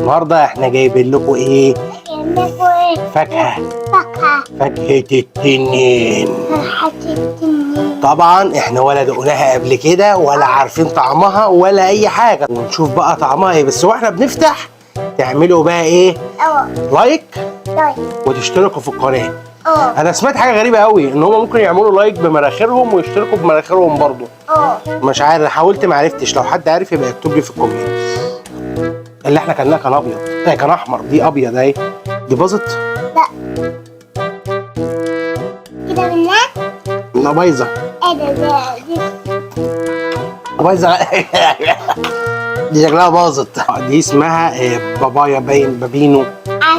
النهارده احنا جايبين لكم ايه؟ جايبين ايه؟ فاكهة. فاكهة. فاكهة التنين. فاكهة التنين. طبعا احنا ولا دقناها قبل كده ولا عارفين طعمها ولا اي حاجة، ونشوف بقى طعمها ايه. بس واحنا بنفتح تعملوا بقى ايه؟ like like وتشتركوا في القناة. اه. انا سمعت حاجة غريبة قوي، ان هم ممكن يعملوا like بمناخيرهم ويشتركوا بمناخيرهم برضو. مش عارف، حاولت ما عرفتش. لو حد عارف يبقى يكتب لي في ال comment. اللي احنا كلناه كان ابيض، لا كان احمر، دي ابيض اهي. دي باظت؟ لا كده منها. لا بايظة. ايه ده؟ دي بايظة، دي شكلها باظت. دي اسمها بابايا، باين بابينو،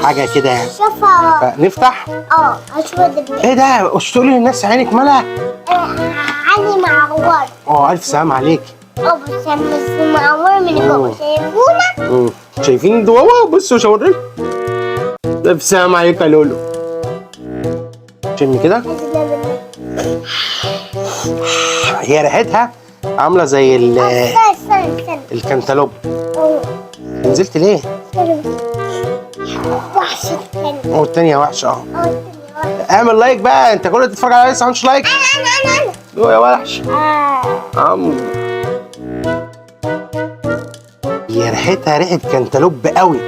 حاجة كده يعني. شوفها. فنفتح. اه، اشوف ده. ايه ده؟ مش تقولي للناس عينك مالها؟ عيني معور. اه، الف سلام عليك. اه، بس معور من جوه، شايفونا؟ شايفين دواوا؟ بصوا شاورين. الف سلام عليك يا لولو. شم كده. هي ريحتها عامله زي استنى استنى استنى. الكنتالوب. اه. نزلت ليه؟ استنى، وحش التاني. والتانية وحشة اه. اه، التاني وحش. اعمل like بقى، انت كل اللي تتفرج عليا لسه ما عملتش like. انا انا انا. يا وحش. اه. عم، هي ريحتها ريحة كنتالوب قوي،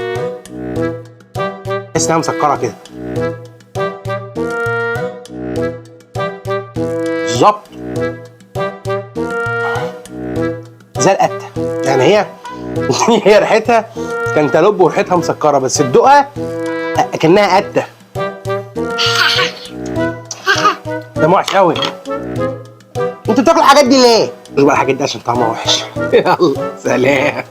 تحس انها مسكرة كده بالظبط زي القتة يعني. هي ريحتها كنتالوب وريحتها مسكرة، بس تدوقها اكنها قتة. ده وحش قوي. انت بتاكل الحاجات دي ليه؟ مش بقى الحاجات دي عشان طعمها وحش. يلا سلام.